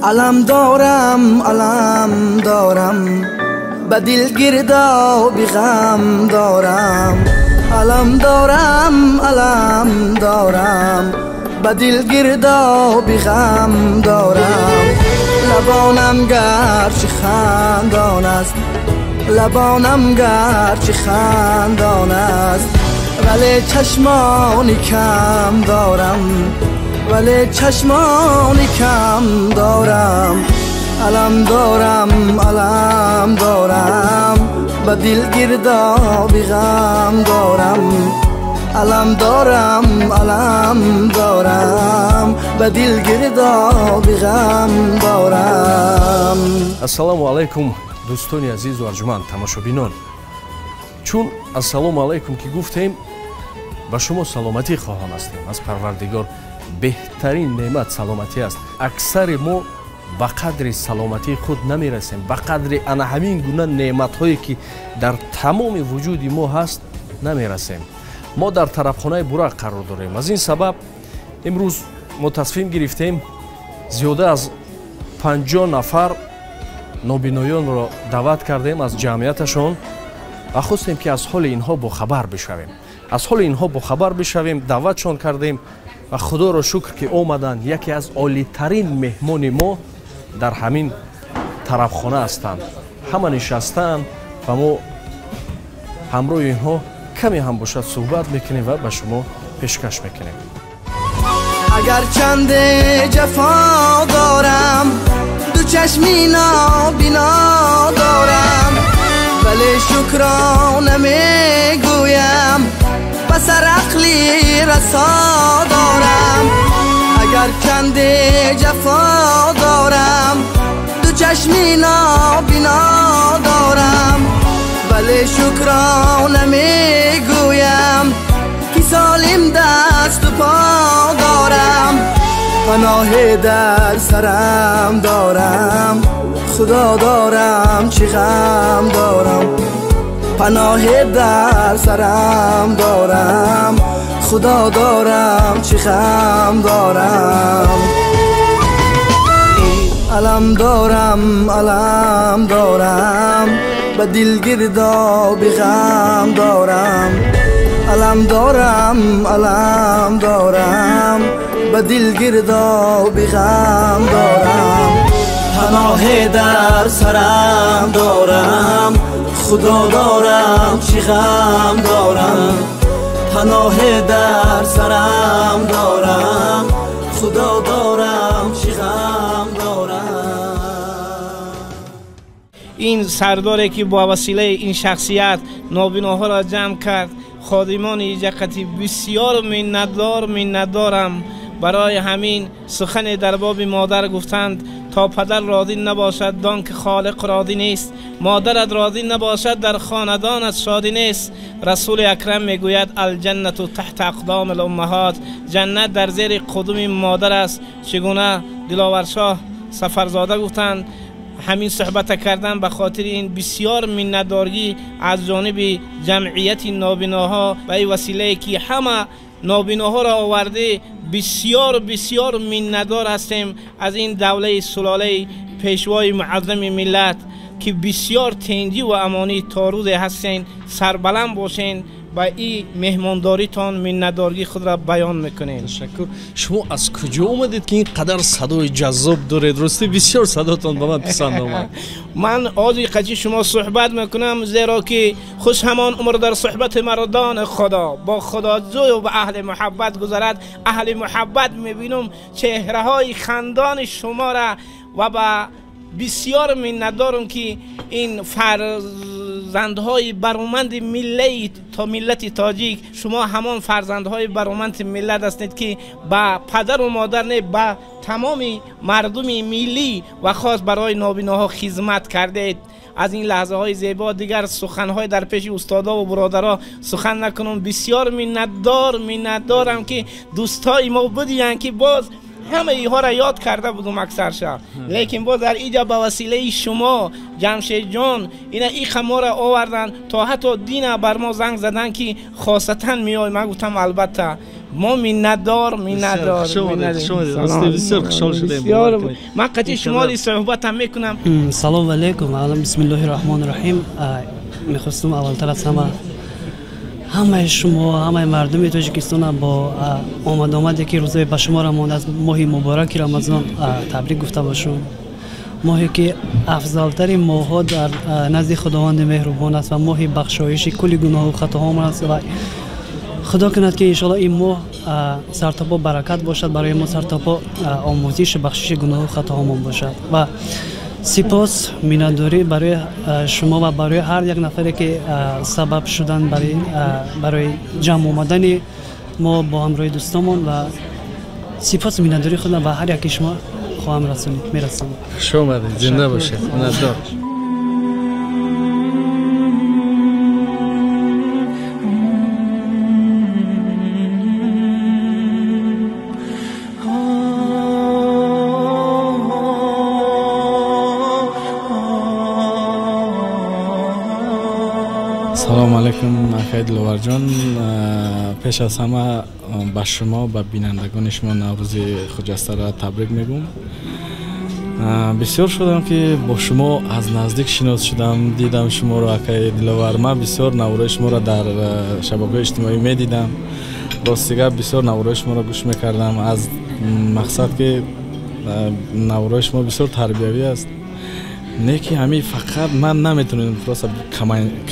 Алам дорам, алам дорам, ба дил гирдоби ғам дорам. Алам дорам, алам дорам, ба дил гирдоби ғам дорам. Лабонам гарчи хандон аст, лабонам гарчи хандон аст, вале чашмони кам дорам, вале чашмони кам дорам. Алам дорам, алам дорам, ба дил гирдоби ғам дорам. Алам дорам, алам дорам, ба дил гирдоби ғам дорам. Ассалому алайкум, дӯстони азизу арҷуманд, тамошобинон. Чун ассалому алайкум ки гуфтем, ба шумо саломатӣ хоҳон ҳастем. Аз Парвардигор беҳтарин неъмат саломатӣ аст. Аксари мо ба қадри саломатии худ намерасем, ба қадри ана ҳамин гуна неъматҳое ки дар тамоми вуҷуди мо ҳаст намерасем. Мо дар тарабхонаи Бурақ қарор дорем. Аз ин сабаб имрӯз мо тасмим гирифтем зиёда аз 50 нафар нобиноёнро даъват кардем аз ҷамъияташон ва хостем ки аз ҳоли инҳо бохабар бишавем. Аз ҳоли инҳо бохабар бишавем, даъватшон кардем ва худоро шукр ки омаданд. Яке аз олитарин меҳмони мо дар ҳамин тарабхона ҳастанд. Ҳама нишастаанд ва мо ҳамроҳи инҳо каме ҳам бошад суҳбат мекунем ва ба шумо пешкаш мекунем. Агар чанде ҷафо дорам, ду чашми нобино дорам, вале шукрона мегӯям, ба сар ақли расо дорам. Агар чанде ҷафо дорам, ду чашми нобино дорам, вале шукрона мегӯям, ки солим дасту по дорам. Паноҳе дар сарам дорам, худо дорам, чӣ ғам дорам. Паноҳе дар сарам дорам, худо дорам, чӣ ғам дорам. Алам дорам, алам дорам, ба дил гирдоби ғам дорам. Алам дорам, алам дорам, ба дил гирдоби ғам дорам. Паноҳе дар сарам дорам, худо дорам, чӣ ғам дорам. Паноҳе дар сарам дорам, худо дорам, чӣ ғам дорам. Ин сардоре ки бо василаи ин шахсият нобиноҳоро ҷамъ кард, ходимони иҷақати бисёр миннатдор, миннатдорам. Барои ҳамин сухане дар боби модар гуфтанд: то падар розӣ набошад, дон ки холиқ розӣ нест, модарат розӣ набошад, дар хонадонат шодӣ нест. Расули акрам мегӯяд: алҷаннату таҳта ақдоми луммаҳот, ҷаннат дар зери қудуми модар аст. Чӣ гуна Диловаршоҳ Сафарзода гуфтанд, ҳамин суҳбата кардан ба хотири ин бисёр миннатдорӣ аз ҷониби ҷамъияти нобиноҳо ва ин василае ки ҳама нобиноҳоро оварде, бисёр бисёр миннатдор ҳастем аз ин давлаи сулолаи пешвои муаззами миллат ки бисёр тинҷӣ ва амонӣ то рӯзе ҳастен. Сарбаланд бошен. Ба ин меҳмондоритон миннатдории худро баён мекунем. Ташаккур. Шумо аз куҷо омадед ки ин қадар садои ҷаззоб доред? Рости бисёр садотон ба ман писанд омад. Ман ози қачи шумо суҳбат мекунам, зеро ки хуш ҳамон умр дар суҳбати мардони Худо бо худоҷӯю ба аҳли муҳаббат гузарад. Аҳли муҳаббат мебинам чеҳраҳои хандони шуморо ва ба бисёр миннатдорам ки ин фарзандҳои бароманди миллати тоҷик, шумо ҳамон фарзандҳои бароманди миллат ҳастед ки ба падару модар не, ба тамоми мардуми миллӣ ва хос барои нобиноҳо хизмат кардед. Аз ин лаҳзаҳои зебо дигар суханҳои дар пеши устодо ва бародаро сухан накунам. Бисёр миннатдор, миннатдорам ки дӯстҳои мо будиянд ки боз Ҳама инҳоро ёд карда будум аксарша, лекин боз дар инҷа ба василаи шумо Ҷамшедҷон ина иқа моро овардан, то ҳатто дина бар мо занг задан ки хосатан меой. Ман гуфтам албатта мо миннатдор, миннатдор. Бисёр хушҳол шудем. Ман қатъи шумои суҳбатам мекунам. Салом алейкум. Бисмиллоҳи раҳмони раҳим. Мехостум аввалтар аз ҳама ҳамаи шумо, ҳамаи мардуми Тоҷикистона бо омад-омаде ки рӯзои ба шумо рамон аз моҳи мубораки Рамазон табрик гуфта бошум. Моҳе ки афзалтари моҳҳо дар назди Худованди меҳрубон аст ва моҳи бахшоиши кулли гуноҳу хатоҳомон аст ва худо кунад ки иншоалло ин моҳ сартопо баракат бошад барои мо, сартопо омӯзишу бахшиши гуноҳу хатоҳомон бошад. Ва сипос, миннатдорӣ барои шумо ва барои ҳар як нафаре ки сабаб шуданд барои ҷамъ омадани мо бо ҳамроҳи дӯстонмон ва сипос, миннатдории худам ба ҳар яки шумо хоҳам расонид, мерасонам. Хуш омадед, зинда бошед, миннатдор. Салом алейкум, акай Диловарҷон. Пеш аз ҳама ба шумо, ба бинандагони шумо Наврӯзи хуҷастаро табрик мегӯм. Бисёр шудам ки бо шумо аз наздик шинос шудам, дидам шуморо, акай Диловар. Ман бисёр наврои шуморо дар шабакаҳои иҷтимоӣ медидам. Рости гап, бисёр наврои шуморо гӯш мекардам. Аз мақсад ки наврои шумо бисёр тарбиявӣ аст. Не ки ҳамин фақат ман наметонистам, просто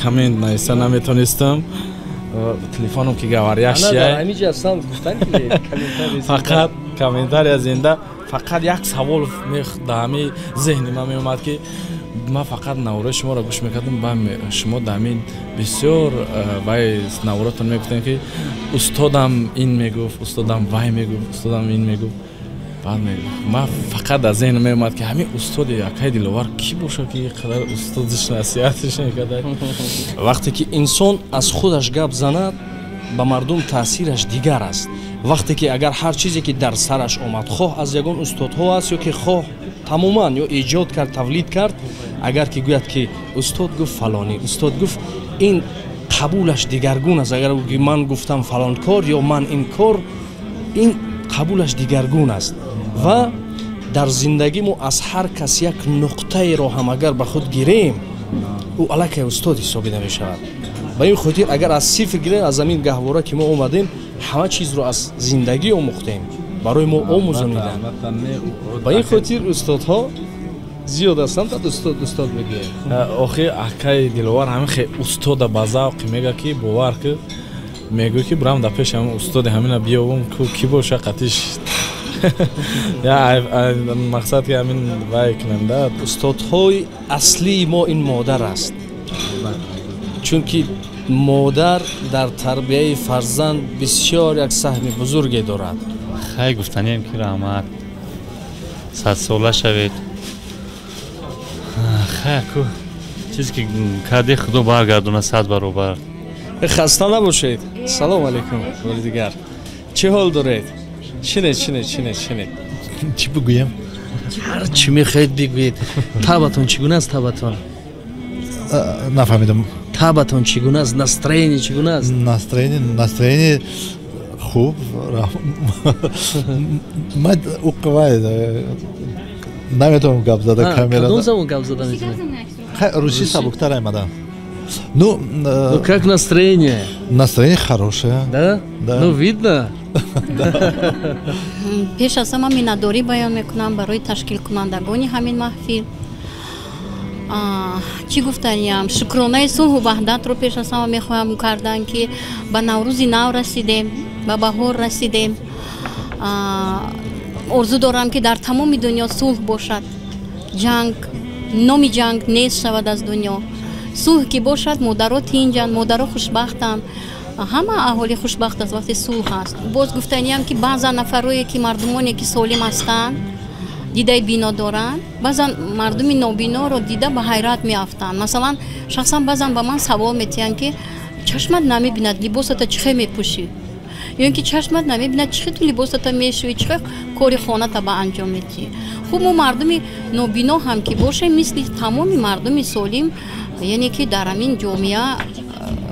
коммент нависта наметонистам. Телефоном ки гаваряшия. Фақат комментария зинда. Фақат як савол дар ҳамин зеҳни ман меомад ки ман фақат наврои шуморо гӯш мекардам, ба шумо дар ҳамин бисёр вай навротон мегуфтем ки устодам ин мегуфт, устодам вай мегуфт, устодам ин мегуфт. Баъд ман фақат аз зеҳн меомад ки ҳамин устоди акай Диловар кӣ бошад ки ин қадар устодиш насиҳатиш мекарда. Вақте ки инсон аз худаш гап занад, ба мардум таъсираш дигар аст. Вақте ки агар ҳар чизе ки дар сараш омад, хоҳ аз ягон устодҳо аст ё ки хоҳ тамоман ё эҷод кард, тавлид кард, агар ки гӯяд ки устод гуфт фалонӣ, устод гуфт, ин қабулаш дигаргун аст. Агар ки ман гуфтам фалон кор ё ман ин кор, ин қабулаш дигаргун аст. Ва дар зиндагӣ мо аз ҳар кас як нуқтаеро ҳам агар ба худ гирем, ӯ аллакай устод ҳисобида мешавад. Ба ин хотир агар аз сифр гирем, аз ҳамин гаҳвора ки мо омадем, ҳама чизро аз зиндагӣ омӯхтем, барои мо омӯзониданд. Ба ин хотир устодҳо зиёд ҳастанд, баъд устод устод мегӯянд. Охир акай Диловар ҳамин хе устода ба завқи мега ки бовар ки мегӯ ки бирам дар пеши ҳамин устоди ҳамина биёбам, ки боша қатиш. Я мақсад ки ҳамин вай кунам да. Устодҳои аслии мо ин модар аст, чунки модар дар тарбияи фарзанд бисёр як саҳми бузурге дорад. Хай гуфтанием ки раҳмат, садсола шавед. Хай ку чизе ки карде худо баргардона 100 баробар. Хаста набошед. Салом алейкум бори дигар. Чӣ ҳол доред? Шинед, шинед, шинед, шинед. Чӣ бигӯям? Ҳар чӣ мехоҳед бигӯед. Табатон чӣ гуна аст? Табатон нафаҳмидам. Табатон чӣ гуна аст? Настроение чӣ гуна аст? Настроение хуб. Ман уқвай наметавонам гап зада камера. Кадом забон гап зада метавонед? Русӣ сабуктар аймадам. Ну, как настроение? Настроение хорошее. Да? Да. Ну, видно. Пеш аз ҳама миннатдорӣ баён мекунам барои ташкилкунандагони ҳамин маҳфил. Чӣ гуфтаниям? Шукронаи сулҳу ваҳдатро пеш аз ҳама мехоҳам кардан, ки ба Наврӯзи нав расидем, ба баҳор расидем. Орзу дорам, ки дар тамоми дунё сулҳ бошад, ҷанг, номи ҷанг нест шавад аз дунё. Сулҳ ки бошад, модаро тинҷанд, модаро хушбахтанд, ҳама аҳолӣ хушбахт аст вақте сулҳ аст. Боз гуфтаниям, ки баъзан нафарое ки мардумоне ки солим ҳастанд, дидаи бино доранд, баъзан мардуми нобиноро дида ба ҳайрат меафтанд. Масалан, шахсан баъзан ба ман савол метиҳанд, ки чашмат намебинад, либосата чӣ хел мепӯшӣ? Ё ин ки чашмат намебинад, чӣ хел ту либосата мешӯӣ, чӣ хел кори хоната ба анҷом медиҳӣ. Хуб, мо мардуми нобино ҳам ки бошем, мисли тамоми мардуми солим, яъне ки дар ҳамин ҷомеа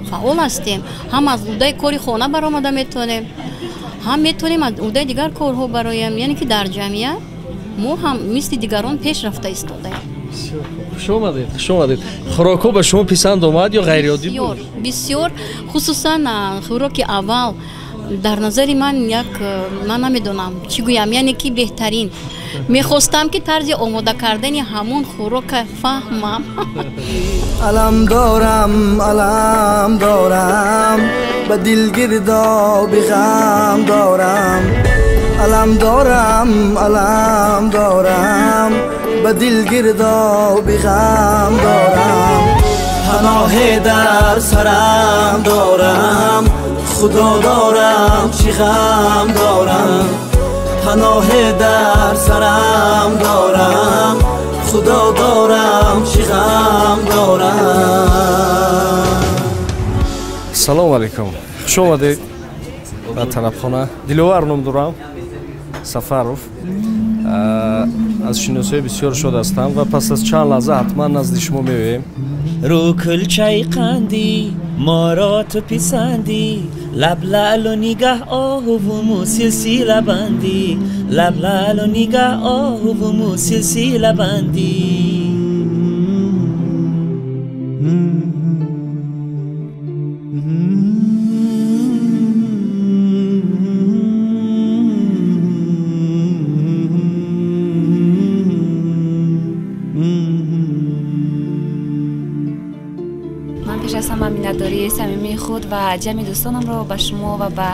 фаъол ҳастем. Ҳам аз ӯҳдаи кори хона баромада метавонем, ҳам метавонем аз ӯҳдаи дигар корҳо бароем, яъне ки дар ҷамъият мо ҳам мисли дигарон пеш рафта истодаем. Хуш омадед, хуш омадед. Хӯрокҳо ба шумо писанд омад ё ғайриоддӣ буд? Бисёр, хусусан хӯроки аввал дар назари ман як, ман намедонам чӣ гӯям, яъне ки беҳтарин. Мехостам ки тарзи омода кардани ҳамон хӯрока фаҳмам. Алам дорам, алам дорам, ба дил гирдоби ғам дорам. Алам дорам, алам дорам, ба дил гирдоби ғам дорам. Паноҳе дар сарам дорам, худо дорам, чӣ ғам дорам. Паноҳе дар сарам дорам, худо дорам, чӣ ғам дорам. Салому алайкум, хуш омадед ба талабхона. Диловар ном дорам, Сафаров. Аз шиносои бисёр шод ҳастам ва пас аз чанд лаҳза ҳатман назди шумо меоем. Рӯ кулчаи қандӣ моро ту писандӣ, лаб лаълу нигаҳ оҳуву мӯ силсила бандӣ, лаб лаълу нигаҳ оҳуву мӯ силсила бандӣ. Миннатдории самимии худ ва ҷамъи дӯстонамро ба шумо ва ба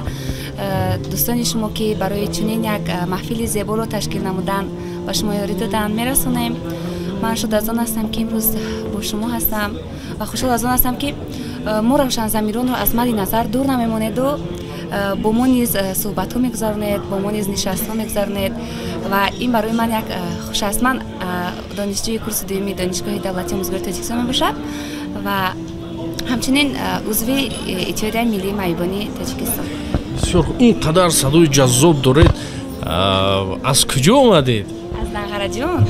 дӯстони шумо, ки барои чунин як маҳфили зеборо ташкил намуданд, ба шумо ёрӣ доданд, мерасонем. Ман шод аз он ҳастам, ки имрӯз бо шумо ҳастам ва хушҳол аз он ҳастам, ки мо равшанзамиронро аз мадди назар дур намемонеду бо мо низ суҳбатҳо мегузаронед, бо мо низ нишастҳо мегузаронед ва ин барои ман як хуш аст. Ман донишҷӯи курси дуюми Донишгоҳи давлатии омӯзгории Тоҷикистон мебошам ва ҳамчунин узви Иттиҳодияи миллии маъюбони Тоҷикистон. Бисёр хуб, ин қадар садои ҷаззоб доред, аз куҷо омадед? Аз Данғараҷон.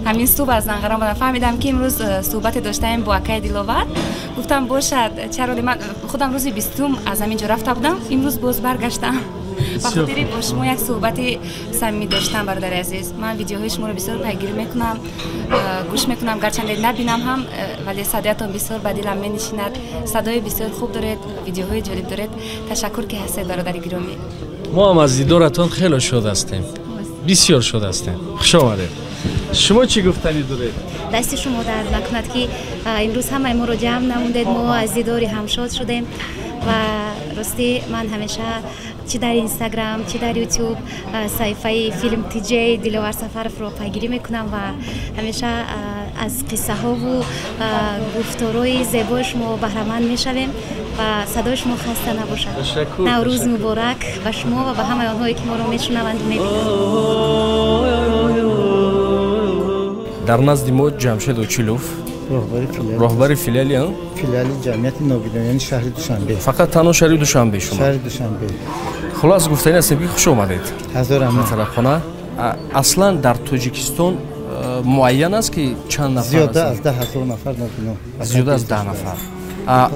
Ҳамин субҳ аз Данғара омадам. Фаҳмидам, ки имрӯз суҳбате доштаем бо акаи Диловар. Гуфтам бошад, чаро ман худам рӯзи 20 аз ҳамин ҷо рафта будам, имрӯз боз баргаштам. Ба хотири бо шумо як суҳбати самимӣ доштам, бародари азиз. Ман видеоҳои шуморо бисёр пайгирӣ мекунам, гӯш мекунам, гарчанде набинам ҳам, вале садоятон бисёр ба дилам менишинад. Садои бисёр хуб доред, видеоҳои ҷолиб доред. Ташаккур, ки ҳастед, бародари гиромӣ. Мо ҳам аз дидоратон хеле шод ҳастем, бисёр шод ҳастем. Хуш омадед. Шумо чӣ гуфтанӣ доред? Дасти шумо дард накунад, ки имрӯз ҳамаи моро ҷамъ намудед. Мо аз дидори ҳам шод шудем ва ростӣ ман ҳамеша чӣ дар Инстаграм, чӣ дар Ютуб саҳифаи филм Тиҷей Диловар Сафаровро пайгирӣ мекунам ва ҳамеша аз қиссаҳову гуфторҳои зебои шумо баҳраманд мешавем ва садои шумо хаста набошад. Наврӯз муборак ба шумо ва ба ҳамаи онҳое, ки моро мешунаванд, мебинанд. Дар назди мо Ҷамшед Очилов, роҳбари филиали ҷамъияти нобиноёни шаҳри Душанбе. Фақат танҳо шаҳри Душанбе шумо? Шаҳри Душанбе. Хулос гуфтанӣ ҳастем, ки хуш омадед. Ҳазор раҳмат. Тарабхона аслан дар Тоҷикистон муайян аст, ки чанд нафар? Зиёда аз 10 000 нафар нобино. Зиёда аз 10 нафар.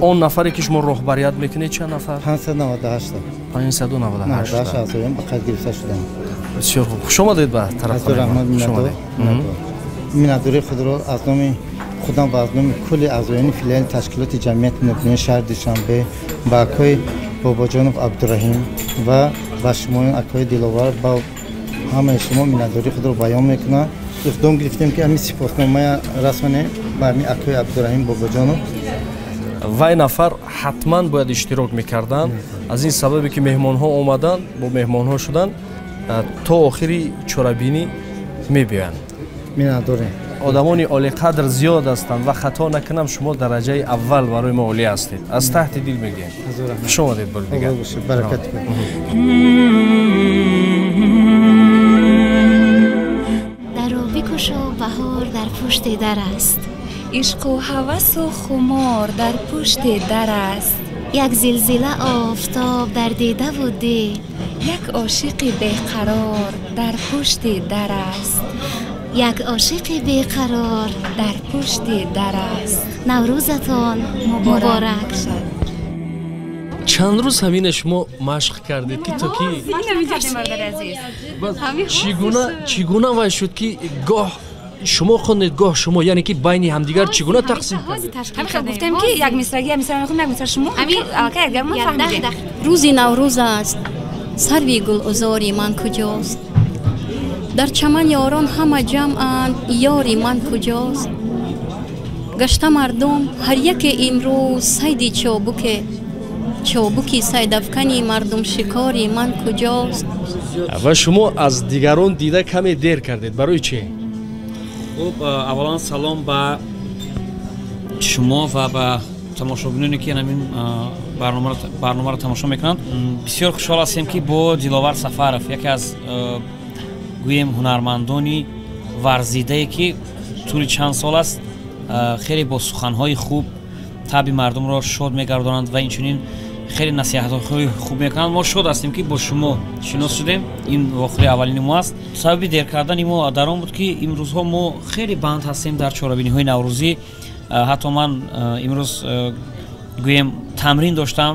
Он нафаре, ки шумо роҳбарият мекунед, чанд нафар? 598. 598 аъзоён ба қайд гирифта шуданд. Бисёр хуб. Хуш омадед ба тарабхона. Ҳазор раҳмат. Миннатдории худро аз номи худам ва аз номи кулли аъзоёни филиали ташкилоти ҷамъияти нобиноёни шаҳри Душанбе ба акои Бобоҷонов Абдураҳим ва ба шумоён акои Диловар, ба ҳамаи шумо миннатдории худро баён мекунам. Иқдом гирифтем, ки ҳамин сипосномая расонем ба ҳамин акои Абдураҳим Бобоҷонов. Вай нафар ҳатман бояд иштирок мекарданд. Аз ин сабабе, ки меҳмонҳо омаданд, бо меҳмонҳо шуданд, то охири чорабинӣ мебиёянд. Миннатдорем. Одамони олиқадр зиёд ҳастанд ва хато накунам, шумо дараҷаи аввал барои мо олӣ ҳастед. Аз таҳти дил мегӯем. Хуш омадед бори дигар. Баракат. Дарро бикушо, баҳор дар пушти дар аст. Ишқу ҳавасу хумор дар пушти дар аст. Як зилзила офтоб дар дидаву дил. Як ошиқи беқарор дар пушти дар аст. Як ошиқи беқарор дар пушти дар аст. Наврӯзатон муборак шад. Чанд рӯз ҳамина шумо машқ кардед ки то ки чӣ гуна вай шуд, ки гоҳ шумо хондед, гоҳ шумо, яъне ки байни ҳамдигар чӣ гуна тақсим? Ҳамин хел гуфтем, ки як мисраги, як мисра мехонем, як мисра шумо, аллакай якдигар мо фаҳмидем. Рӯзи Наврӯз аст, сарви гулузори ман куҷост? Дар чаман ёрон ҳама ҷамъанд, ёри ман куҷост? Гашта мардум ҳар яке имрӯз сайди чобуке, чобуки сайдафкани мардумшикори ман куҷост? Ва шумо аз дигарон дида каме дер кардед, барои чӣ? Хуб, аввалан салом ба шумо ва ба тамошобиноне, ки ҳамин барномаро тамошо мекунанд. Бисёр хушҳол ҳастем, ки бо Диловар Сафаров, яке аз, гӯем, ҳунармандони варзидае, ки тӯли чанд сол аст хеле бо суханҳои хуб табъи мардумро шод мегардонанд ва инчунин хеле насиҳатҳои хуб мекунанд. Мо шод ҳастем, ки бо шумо шинос шудем. Ин вохӯрии аввалини мо аст. Сабаби дер кардани мо дар он буд, ки имрӯзҳо мо хеле банд ҳастем дар чорабиниҳои наврӯзӣ. Ҳатто ман имрӯз, гӯем, тамрин доштам,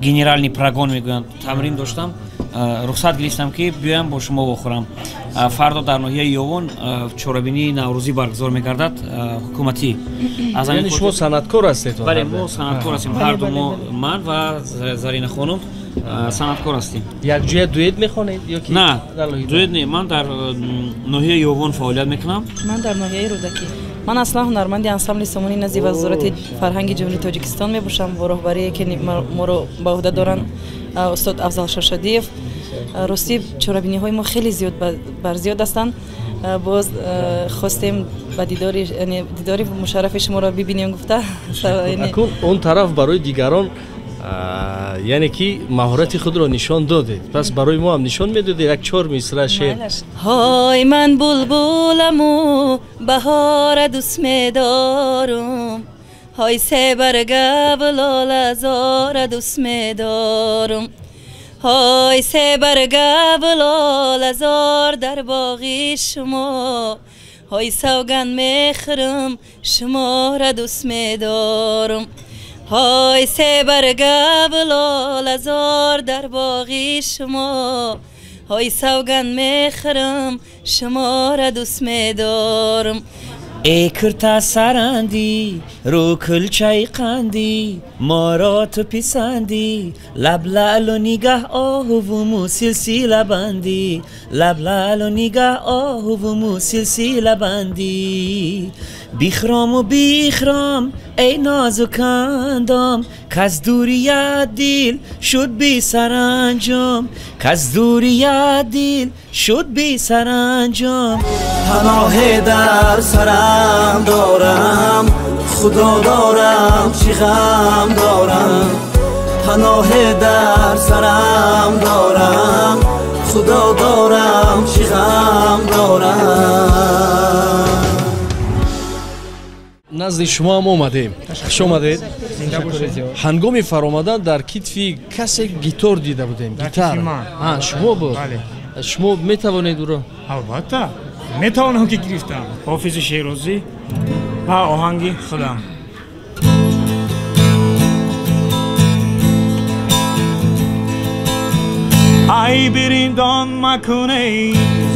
генеральный прогон мегӯянд, тамрин доштам, рухсат гирифтам, ки биёям бо шумо вохӯрам. Фардо дар ноҳияи Ёвон чорабинии наврӯзӣ баргузор мегардад, ҳукуматӣ. Яъне шумо санъаткор ҳастед? Бале, мо санъаткор ҳастем ҳарду мо, ман ва Зарина хонум санъаткор ҳастем. Якҷоя дуэт мехонед ё ки? На, дуэт не, ман дар ноҳияи Ёвон фаъолият мекунам. Ман дар ноҳияи Рӯдакӣ. Ман аслан ҳунарманди ансамбли Сомонӣ назди Вазорати фарҳанги Ҷумҳурии Тоҷикистон мебошам, бо роҳбарие, ки моро ба ӯҳда доранд устод Афзал Шошадиев. Ростӣ, чорабиниҳои мо хеле зиёд барзиёд ҳастанд. Боз хостем ба дидори мушаррафи шуморо бибинем гуфта. Он тараф барои дигарон, яъне ки маҳорати худро нишон додед, пас барои мо ҳам нишон медодед як чор мисра шеър. Ҳой, ман булбуламу баҳора дӯст медорум, ҳой, себаргаву лолазора дӯст медорум, ҳой, себаргаву лолазор дар боғи шумо, ҳой, савганд мехӯрам, шуморо дӯст медорум, ҳой, себаргаву лолазор дар боғи шумо, ҳой, савганд мехӯрам, шуморо дӯст медорум. Эй курта сарандӣ, рӯ кулчаи қандӣ, моро ту писандӣ, лаб лаълу нигаҳ оҳуву мӯ силсила бандӣ, лаб лаълу нигаҳ оҳуву мӯ силсила бандӣ. Бихрому бихром, эй нозукандом, каз дурият дил шуд бесаранҷом, каз дурият дил шуд бесаранҷом. Паноҳе дар сарам дорам, худо дорам, чӣ ғам дорам? Паноҳе дар сарам дорам, худо дорам, чӣ ғам дорам? Назди шумо ҳам омадем, хуш омадед. Ҳангоми фаромадан дар китфи касе гитор дида будем, гитар шумо буд. Шумо метавонед ӯро? Албатта метавонам, ки гирифтам. Ҳофизи Шерозӣ ва оҳанги худам. Ай бириндон макуней,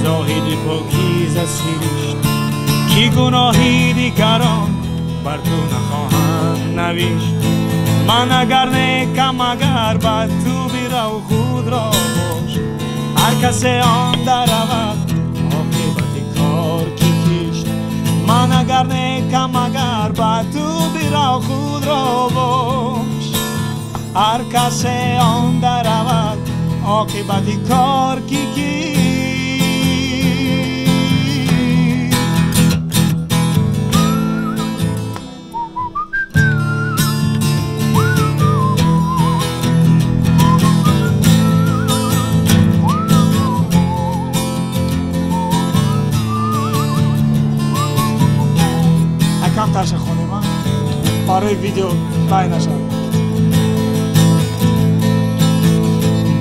зоҳиди покиза сиришт, ки гуноҳи дигарон бар ту нахоҳанд навишт. Ман агар некам, агар бад, ту бирав, худро бош. Ҳар касе он даравад, оқибати кор ки кишт. Ман агар некам, агар бад, ту бирав, худро бош. Ҳар касе он даравад, оқибати кор ки кишт. Камтарша хонем. Барои видео бай нашавад.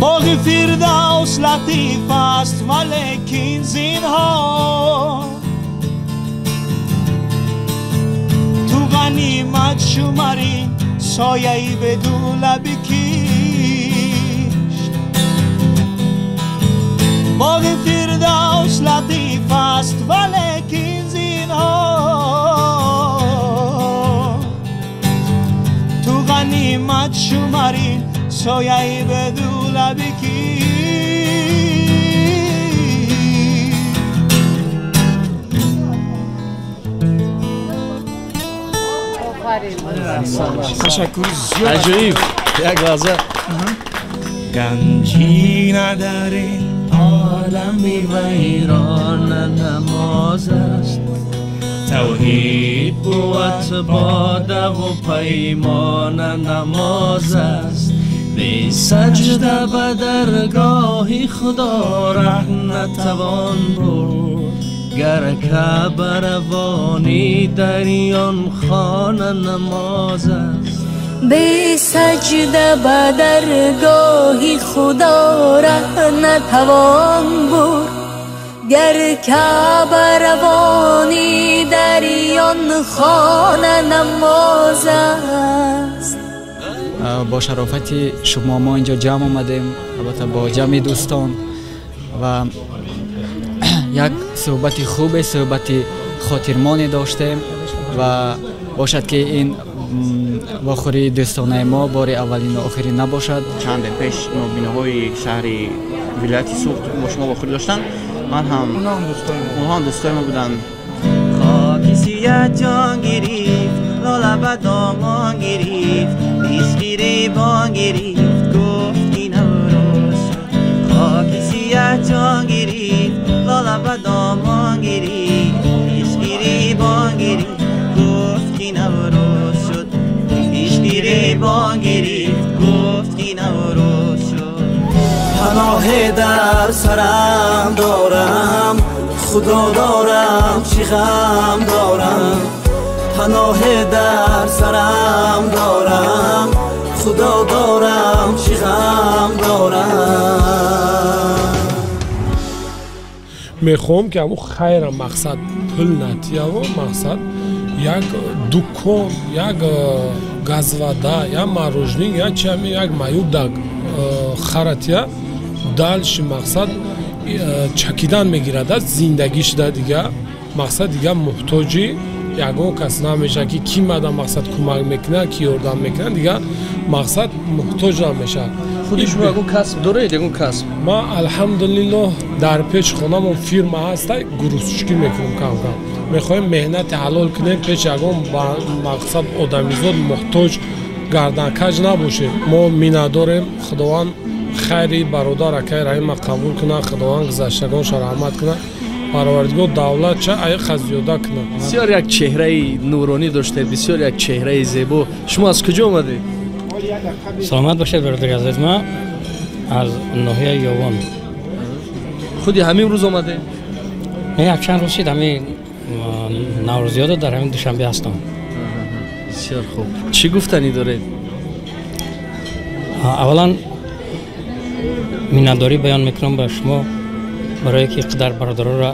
Боғи Фирдавс латиф аст, валекин зинҳор ту ғанимат шумарӣ сояи беду лаби кишт. Боғи Фирдавс латиф аст, валекин зинҳор ту ғанимат шумарӣ сояи беду лаби кишт. Ташаккур зиёд. Аҷоиб. Як лаҳза. Ганҷина дар ин олами вайрона намоз аст, тавҳид бувад бодаву паймона намоз аст. Бе саҷда ба даргоҳи Худо раҳ натавон бурд, гар Каъба равонӣ дар он хона намоз аст. Бе саҷда ба даргоҳи Худо раҳ натавон бурд, гар Каъба равонӣ дар он хона намоз аст. Бо шарофати шумо мо инҷо ҷамъ омадем, албатта бо ҷамъи дӯстон, ва як суҳбати хубе, суҳбати хотирмоне доштем ва бошад ки ин вохӯрии дӯстонаи мо бори аввалин ва охирин набошад. Чанде пеш нобиноҳои шаҳри вилояти Суғд бо шумо вохӯрӣ доштанд. Ман ҳам онҳо ҳам дӯстои мо буданд. Хоки сиёҳ ҷон гирифт, лола ба домон гирифт, пешгиребон гирифт, гуфт ки Наврӯз шуд. Хоки сиёҳ ҷон гирифт, лола ба домон гирифт, пешгиребон гирифт, гуфт ки Наврӯз шуд. Пешгиребон гирифт, гуфт ки Наврӯз шуд. Паноҳе дар сарам дорам, Худо дорам, чӣ ғам дорам. Паноҳе дар сарам дорам, Худо дорам, чӣ ғам дорам. Мехоҳам ки ҳамун хайра мақсад пул натияво, мақсад як дукон, як газвада, як мороженое, як чами, як маюб да харатия, дальше мақсад чакидан мегирад аз зиндагиш да дига мақсад дига муҳтоҷи ягон кас намешавад ки ки мада мақсад кӯмак мекунад, ки ёрдам мекунад, дига мақсад муҳтоҷ намешавад. Худи шумо ягон касб доред, ягон касб? Ман алҳамдулиллоҳ дар пеш хонамон фирма ҳаста, грузчикӣ мекунам кам-кам. Мехоҳем меҳнати ҳалол кунем, пеш ягон мақсад одамизод муҳтоҷ гарданкаҷ набошем. Мо миннатдорем, Худованд хайри бародар акаи Раҳима қабул кунад, Худованд гузаштагонша раҳмат кунад, Парвардигор давлатша аиқа зиёда кунад. Бисёр як чеҳраи нуронӣ доштед, бисёр як чеҳраи зебо. Шумо аз куҷо омадед? Саломат бошед, бародари азиз. Ман аз ноҳияи Ёвон. Худи ҳамин рӯз омадед? Не, якчанд рӯз шид, ҳамин наврӯзиёда дар ҳамин Душанбе ҳастам. Бисёр хуб. Чӣ гуфтанӣ доред? Аввалан миннатдорӣ баён мекунам ба шумо барое ки қадар бародароро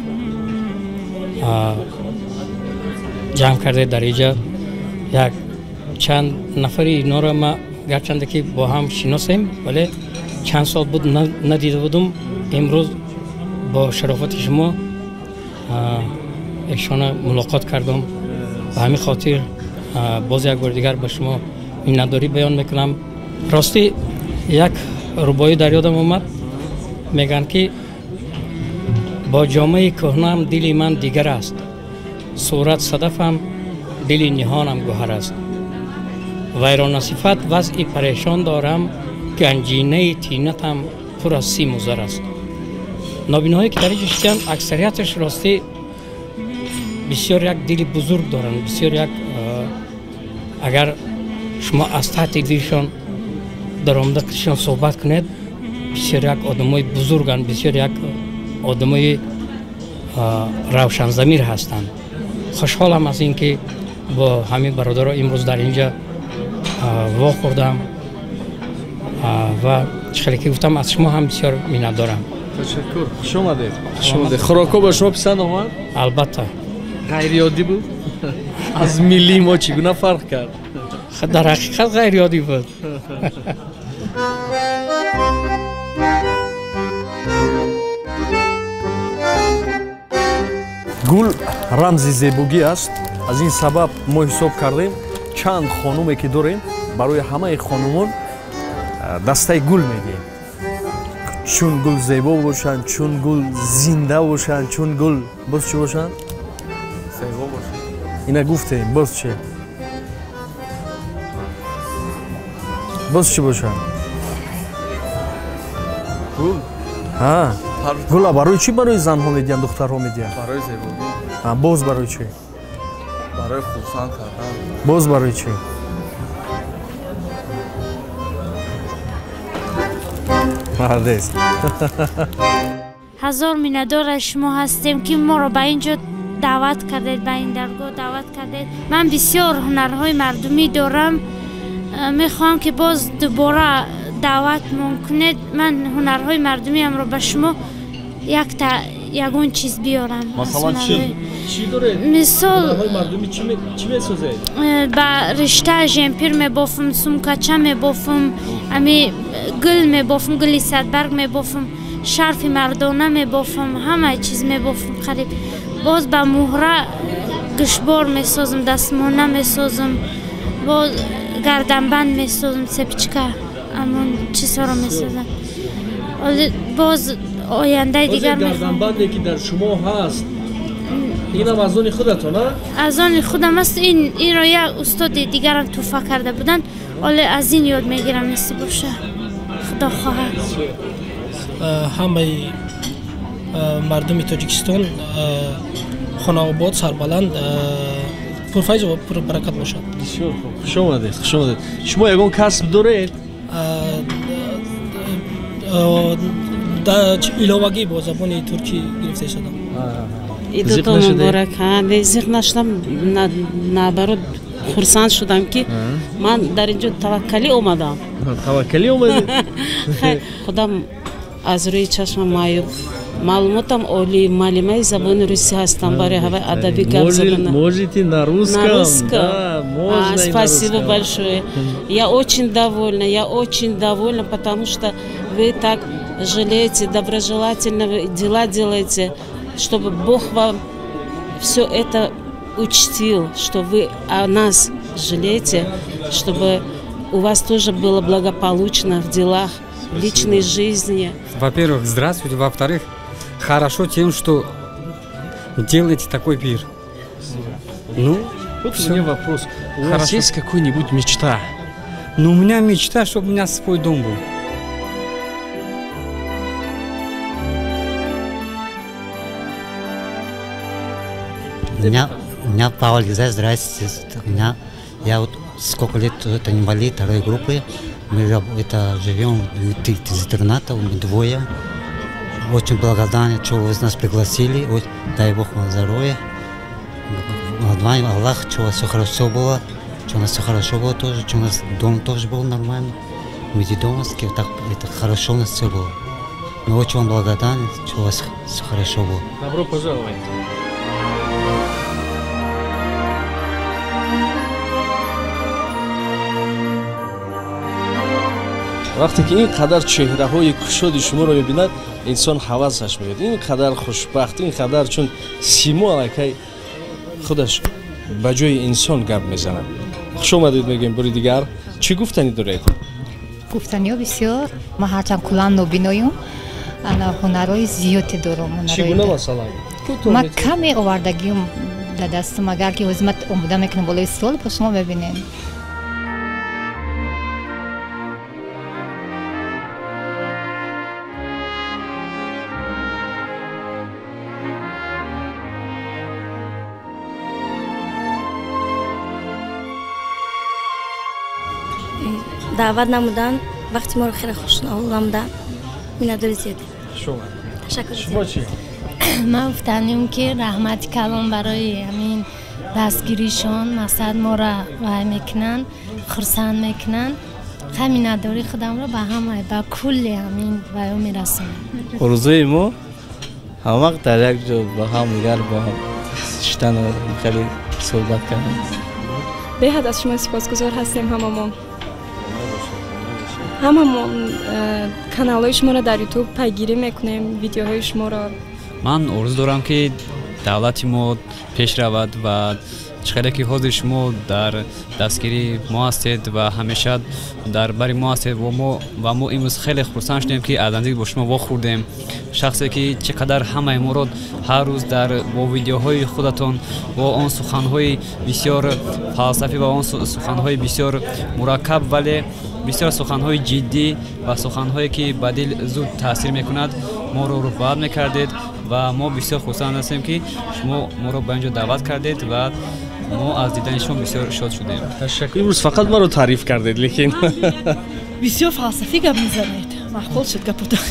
ҷамъ кардед дар инҷа. Як чанд нафари инҳоро ма гарчанде ки бо ҳам шиносем, вале чанд сол буд надида будум. Имрӯз бо шарофати шумо эшона мулоқот кардам. Ба ҳамин хотир боз як бори дигар ба шумо миннатдорӣ баён мекунам. Ростӣ як рубоӣ дар ёдам омад, мегӯянд ки бо ҷомаи кӯҳнаам дили ман дигар аст, сурат садафам дили ниҳонам гӯҳар аст. Вайронасифат вазъи парешон дорам, ганҷинаи тинатам пур аз симу зар аст. Нобиноҳое ки дар инҷо шиштанд, аксарияташ ростӣ бисёр як дили бузург доранд, бисёр як агар шумо аз таҳти дилшон даромада қишон суҳбат кунед, бисёр як одамои бузурганд, бисёр як одамои равшанзамир ҳастанд. Хушҳолам аз ин ки Бо ҳамин бародаро имрӯз дар инҷа вохӯрдам ва чӣ хеле ки гуфтам, аз шумо ҳам бисёр миннатдорам. Ташаккур, хуш омадед. Хуш омадед. Хӯрокҳо ба шумо писанд омад? Албатта. Ғайриоддӣ буд? Аз миллии мо чӣ гуна фарқ кард? Дар ҳақиқат ғайриоддӣ буд. Гул рамзи зебогӣ аст. Аз ин сабаб мо ҳисоб кардем, чанд хонуме ки дорем, барои ҳамаи хонумон дастаи гул медиҳем. Чун гул зебо бошанд, чун гул зинда бошанд, чун гул боз чӣ бошанд? Зебо бошанд. Ина гуфтем, боз чӣ? Боз чӣ бошанд? Гул. Ҳа, гула барои чӣ барои занҳо медиҳанд, духтарҳо медиҳанд? Барои зебогӣ. Боз барои чӣ? Барои хурсанд кардан. Боз барои чӣ? Молодец. Ҳазор миннатдор аз шумо ҳастем, ки моро ба ин ҷо даъват кардед, ба ин даргоҳ даъват кардед. Ман бисёр ҳунарҳои мардумӣ дорам, мехоҳам ки боз дубора даъватмон кунед. Ман ҳунарҳои мардумиамро ба шумо якта ягон чиз биёрам. Масалан чӣ? Чӣ доред? Мисол ҳунарҳои мардумӣ чӣ месозед? Ба ришта жемпир мебофам, сумкача мебофам, ами гул мебофам, гули садбарг мебофам, шарфи мардона мебофам, ҳамаи чиз мебофам қариб. Боз ба муҳра гӯшбор месозам, дастмона месозам, боз гарданбанд месозам, цепочка, ҳамон чизҳоро месозам. Боз ояндаи дигар гарданбанде ки дар шумо ҳаст, инам аз они худатон, а? Аз они худам аст. Инро як устоди дигарам тӯҳфа карда буданд. Оле аз ин ёд мегирам, насиб боша, худо хоҳад. Ҳамаи мардуми Тоҷикистон хонаобод, сарбаланд, пурфайз ва пурбаракат бошад. Бисёр хуб. Хуш омадед, хуш омадед. Шумо ягон касб доред? Иловагӣ бо забони туркӣ гирифта истодам. Идотон муборак. Зиқ нашудам, наоборот хурсанд шудам, ки ман дар ин ҷо таваккалӣ омадам. Таваккалӣ омадед? Худам аз рӯи чашмам маъюб, маълумотам олӣ, муаллимаи забони русӣ ҳастам, барои ҳаваи адабӣ гап задан. Можете на русском? На русском. Да, можно и на Спасибо русском. большое. Я очень довольна, я очень довольна, потому что вы так жалеете, доброжелательно дела делаете, чтобы Бог вам все это учтил, что вы о нас жалеете, чтобы у вас тоже было благополучно в делах, в личной жизни. Во-первых, здравствуйте. Во-вторых, хорошо тем, что делаете такой пир. Ну, вот всё. У меня вопрос. У вас Хорошо. есть какой-нибудь мечта? Ну, у меня мечта, чтобы у меня свой дом был. Меня Павел Гизай, здрасте. Я вот сколько лет, это инвалид второй группы. Мы это живем из интерната, мы двое. Очень благодарен, что вы нас пригласили. Ой, дай Бог вам здоровья. Аллах, что у вас все хорошо было, что у нас все хорошо было тоже, что у нас дом тоже был нормально. Мы детдомовские, так это хорошо у нас все было. Мы очень вам благодарны, что у вас все хорошо было. Добро пожаловать. Вақте ки ин қадар чеҳраҳои кушоди шуморо мебинад, инсон ҳавасаш меояд. Ин қадар хушбахт, ин қадар чун симо аллакай худаш ба ҷои инсон гап мезанад. Хуш омадед мегӯем бори дигар. Чӣ гуфтанӣ доред? Гуфтаниҳо бисёр. Ман ҳарчанд куллан нобиноюм, ана ҳунарҳои зиёде дорам. Чӣ гуна масалан? Ман каме овардагиюм дар дастам, агар ки ҳозир ман омода мекунам болои стол, ба шумо мебинем. Даъват намуданд, вақти моро хеле хушнавол намуданд. Миннатдори зиёде. Хуш омадед. Ташаккур. Шумо чӣ? Ман гуфтанем, ки раҳмати калон барои ҳамин Дастгиришон мақсад моро вай мекунанд, хурсанд мекунанд. Хай миннатдории худамро ба ҳама, ба кулли ҳамин вайо мерасонам. Орзуи мо ҳама вақт дар як ҷо ба ҳамдигар бо шиштану хеле суҳбат кардан. Беҳад аз шумо сипосгузор ҳастем ҳамамон. Ҳамамон каналҳои шуморо дар ютуб пайгирӣ мекунем, видеоҳои шуморо. Ман орзу дорам, ки давлати мо пеш равад ва чӣ қадар ки ҳозир шумо дар дастгирии мо ҳастед ва ҳамеша дар бари мо ҳастед ва мо имрӯз хеле хурсанд шудем, ки аз наздик бо шумо вохӯрдем. Шахсе ки чӣ қадар ҳамаи моро ҳар рӯз дар бо видеоҳои худатон, бо он суханҳои бисёр фалсафӣ ва он суханҳои бисёр мураккаб, вале бисёр суханҳои ҷиддӣ ва суханҳое ки ба дил зуд таъсир мекунад, моро рӯҳбаланд мекардед ва мо бисёр хурсанд ҳастем, ки шумо моро ба ин ҷо даъват кардед ва мо аз дидани шумо бисёр шод шудем. Ташаккур. Имрӯз фақат маро таъриф кардед, лекин бисёр фалсафӣ гап мезанед. Маъқул шуд гапотон.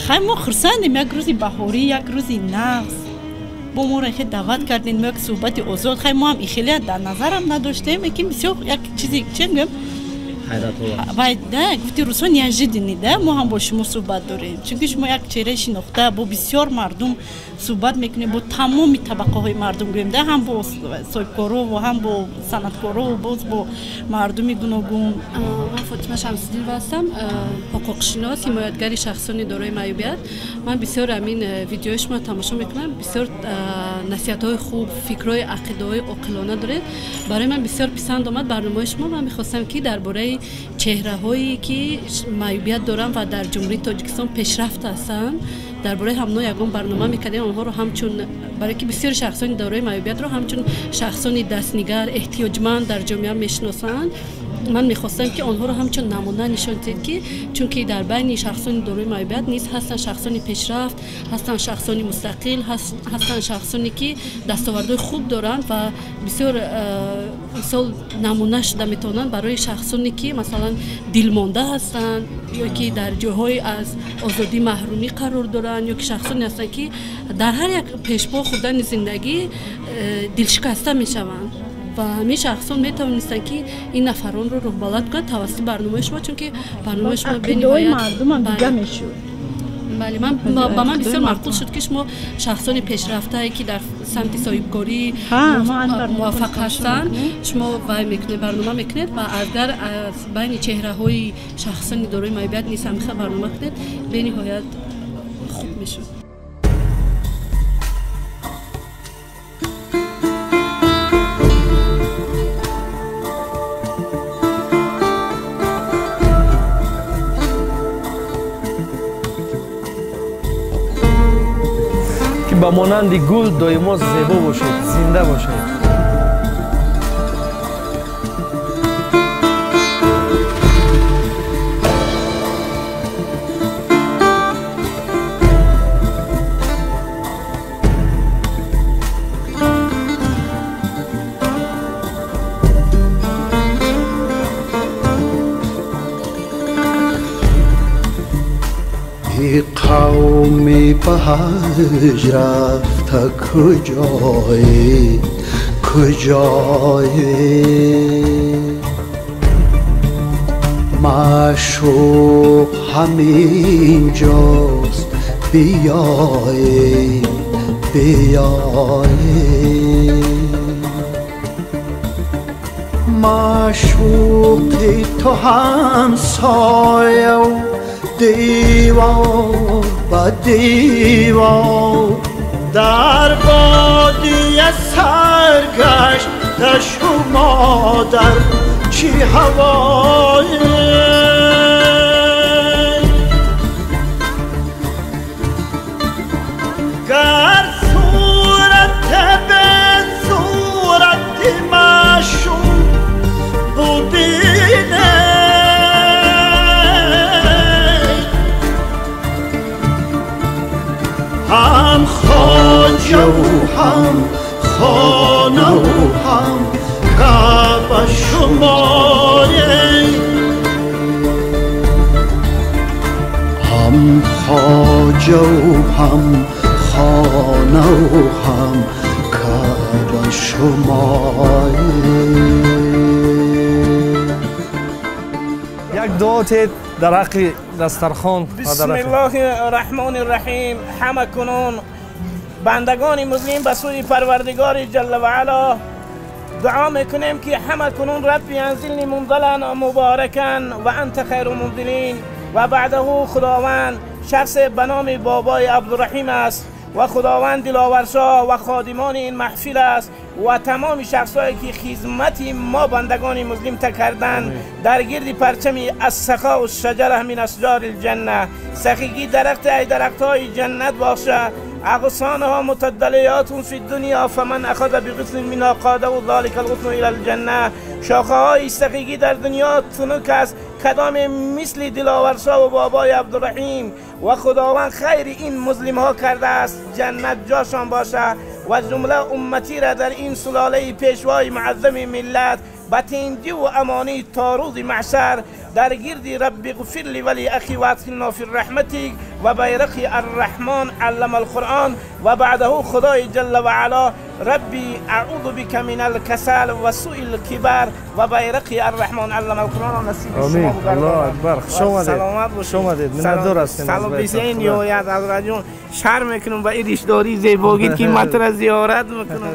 Хай, мо хурсандем, як рӯзи баҳорӣ, як рӯзи нағз бо моро хе даъват кардем, мо як суҳбати озод. Хай, мо ҳам ихеле дар назарам надоштем, лекин бисёр як чизи че мегӯям, вай да гуфти рӯзҳо неожиданный да мо ҳам бо шумо суҳбат дорем, чунки шумо як чеҳраи шинохта, бо бисёр мардум суҳбат мекунем, бо тамоми табақаҳои мардум гӯем да, ҳам бо соҳибкоро ва ҳам бо санъаткоро, боз бо мардуми гуногун. Ман Фотима Шамсиддинова ҳастам, ҳуқуқшинос, ҳимоятгари шахсони дорои маъюбият. Ман бисёр ҳамин видеои шумо тамошо мекунам, бисёр насиҳатҳои хуб, фикрҳои, ақидаҳои оқилона доред. Барои ман бисёр писанд омад барномаи шумо. Ман мехостам, ки дар бораи чеҳраҳое ки маъюбият доранд ва дар Ҷумҳурии Тоҷикистон пешрафт ҳастанд, дар бораи ҳамно ягон барнома мекардем. Онҳоро ҳамчун, барое ки бисёри шахсони дорои маъюбиятро ҳамчун шахсони дастнигар, эҳтиёҷманд дар ҷомеа мешиносанд, ман мехостам, ки онҳоро ҳамчун намуна нишон диҳед, ки чунки дар байни шахсони дорои маъюбият низ ҳастанд шахсони пешрафт, ҳастанд шахсони мустақил, ҳастанд шахсоне ки дастовардҳои хуб доранд ва бисёр мисол намуна шуда метавонанд барои шахсоне ки масалан дилмонда ҳастанд ё ки дар ҷойҳои аз озодӣ маҳрумӣ қарор доранд, ё ки шахсоне ҳастанд, ки дар ҳар як пешпо хӯрдани зиндагӣ дилшикаста мешаванд. Ва ҳамин шахсон метавонистанд, ки ин нафаронро роҳбалад кунанд тавассути барномаи шумо, чунки барномаи шумо бениҳоят мардумам дига мешуд. Бале, ба ман бисёр маъқул шуд, ки шумо шахсони пешрафтае, ки дар самти соҳибкорӣ муваффақ ҳастанд, шумо вай мекунед, барнома мекунед ва агар аз байни чеҳраҳои шахсони дорои маъюбият низ ҳамихел барнома кунед, бениҳоят хуб мешуд. Ба монанди гул доимо зебо бошед, зинда бошед. قومی به حج رفته کجایی کجایی، معشوق همینجاست بیایی بیایی، معشوقی تو همسایه دیوار به دیوار، در بادیه سرگشت شما در چی هوایی، گر صورت به صورت معشوق ببینه، هم خواجه و هم خانه و هم کعبه شمایی، هم خواجه و هم خانه و هم Каъба шумоед. Як дуо тед дар ҳаққи дастархон. Бисмиллоҳи раҳмони раҳим. Ҳама кунун бандагони муслим ба сӯи Парвардигори ҷалла ва ало дуо мекунем, ки ҳама кунун рабби анзилни мунзалан муборакан ва анта хайру мунзилин. Ва баъдаҳу худованд шахсе ба номи бобои Абдураҳим аст ва худованд Диловаршоҳ ва ходимони ин маҳфил аст ва тамоми шахсҳое ки хизмати мо бандагони муслим та карданд дар гирди парчами ассахоу шаҷара мин ашҷори лҷанна, сахигӣ дарахте ай дарахтҳои ҷаннат боша. أغصانها متدليات في الدنيا فمن أخذ بغصن منها قاده ذلك الغصن إلى الجنة. شاخه‌های سخیگی در دنیا تنک است، کدام مثل دلاورشاه و بابای عبدالرحیم و خداوند خیر این مسلم ها کرده است، جنت جاشان باشه و جمله امتی را در این سلاله پیشوای معظم ملت به تنجی و امانی تا روز محشر در گرد رب اغفر لی ولی اخی و ادخلنا فی رحمتک و بیرق الرحمن علم القرآن. و بعده خدای جل و علا ربی اعوذ بک من الکسل و سوء الکبر و بیرق الرحمن علم القرآن نصیب شما بگرداند. الله اکبر. خوش آمدید. خوش آمدید. منندور هستیم. سلام بسین یاد از رجون شرم میکنم با این ریشداری زیباگیت که متر زیارت میکنم.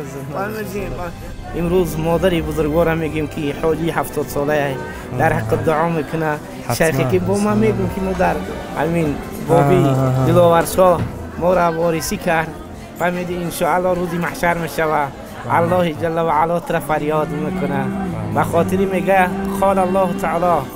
امروز مادری بزرگوارم میگیم که حاجی 70 ساله در حق دعا میکنه. شیخی که با من میگم که ما در همین بابی دلاورشاه ما را وارثی کرد، فهمیدی انشاءالله روزی محشر میشوه الله جل و علا تر فریاد میکنه. به خاطری میگه قال الله تعالی،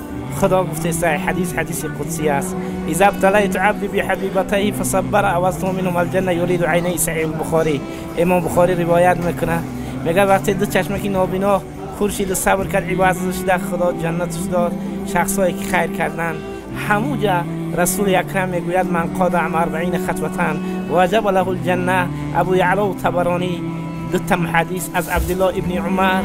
خدا گفته است، حدیث حدیث قدسی است، اذا ابتلیت عبدی بحبیبتیه فصبر عوضته منهم الجنه یرید عینه. صحیح البخاری، امام بخاری روایت میکنه، میگه وقتی دو چشمکی نابینا خورشید صبر کرد عوضش داد، خدا جنتش داد. شخصایی که خیر کردن هموجا رسول اکرم میگوید من قاد عن 40 خطوة وجب له الجنه. ابو یعلا و طبرانی دو تا حدیث از عبدالله ابن عمر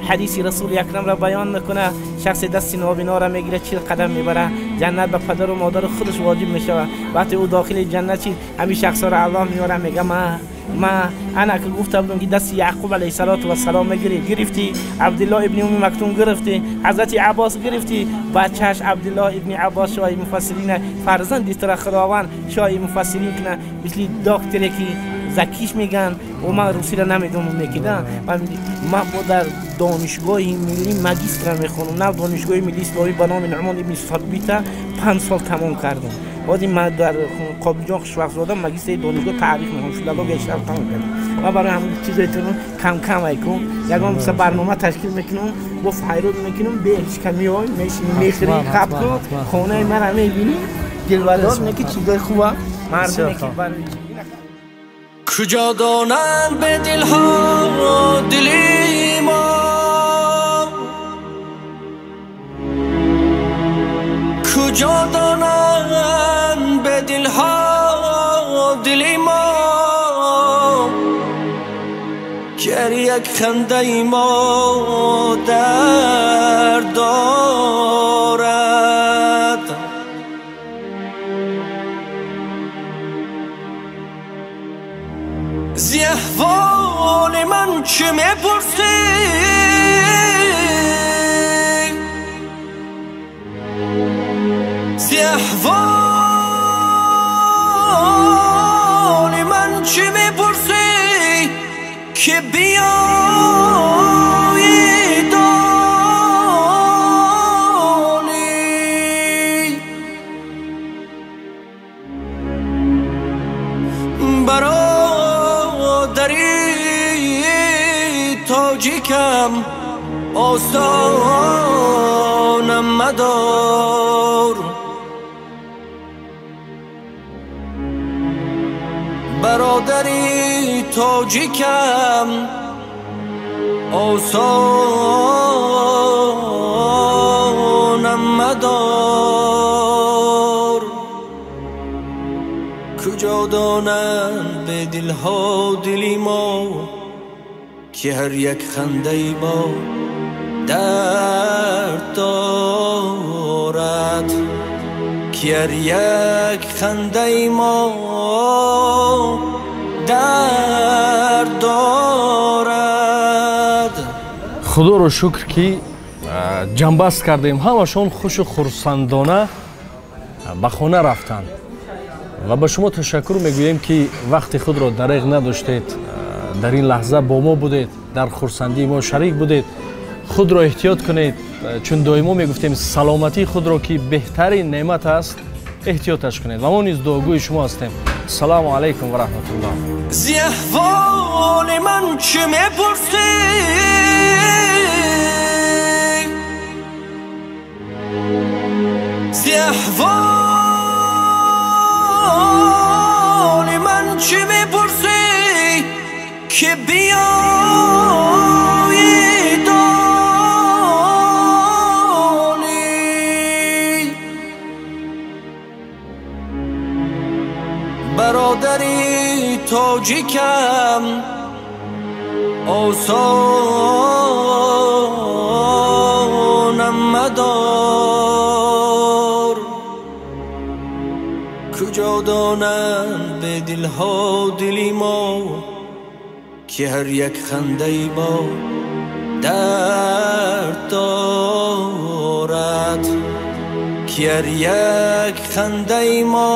حدیث رسول اکرم را بیان میکنه، شخص دست نابینا را میگیره 40 قدم میبره جنت به پدر و مادر خودش واجب میشوه. وقتی او داخل جنت شد همین شخص را الله میاره میگه ما انا که گفته بودم که دست یعقوب علیه السلام میگیری گرفتی، عبدالله ابن ام مکتوم گرفتی، حضرت عباس گرفتی، بچهش عبدالله ابن عباس شاه مفسرین فرزند تر خداوند شاه مفسرین کنه، مثل دکتری که زکیش میگن و من روسی را نمیدونم میکیدم. من با در دانشگاه ملی مگیستر میخونم، نه دانشگاه ملی اسلامی به نام نعمان ابن ثابت 5 سال تمام کردم. بعد من در قابل جان خوشوقت زاده مگیستر دانشگاه تاریخ میخونم، فیلولوژی شرق تمام کردم. من برای همون چیزای تون کم کم ایکم یگان مثلا برنامه تشکیل میکنم، با فیرود میکنم، به هیچ کمی های میشینی میخری قبل خونه من میبینی دلبدار نه که چیزای خوبه مردم که برای کجا دانند به دلها دلی ما، کجا دانند به دلها دلی ما، که یک خنده ما درد دارد. ز احوال من چه میپرسی، ز احوال من چه میپرسی که بیایی دانی. برادری تاجیکم آسانم مدار، برادری تاجیکم آسانم مدار. کجا دانند به دلها دلی ما، که هر یک خنده ما درد دارد، که هر یک خنده ما درد دارد. Худоро шукр, ки ҷамъбаст кардем, ҳамашон хушу хурсандона ба хона рафтанд ва ба шумо ташаккур мегӯем, ки вақти худро дареғ надоштед, дар ин лаҳза бо мо будед, дар хурсандии мо шарик будед. Худро эҳтиёт кунед, чун доимо мегуфтем, саломатии худро, ки беҳтарин неъмат аст, эҳтиёташ кунед ва мо низ дуогӯи шумо ҳастем. Ассалому алайкум ва раҳматуллоҳ. Зи аҳволи ман чӣ мепурсӣ, зи аҳволи ман чӣ мепурсӣ, ки биёӣ донӣ. Бародари тоҷикам, осонам мадор, куҷо донанд бе дилҳо дили мо, ки ҳар як хандаи мо дард дорад, ки ҳар як хандаи мо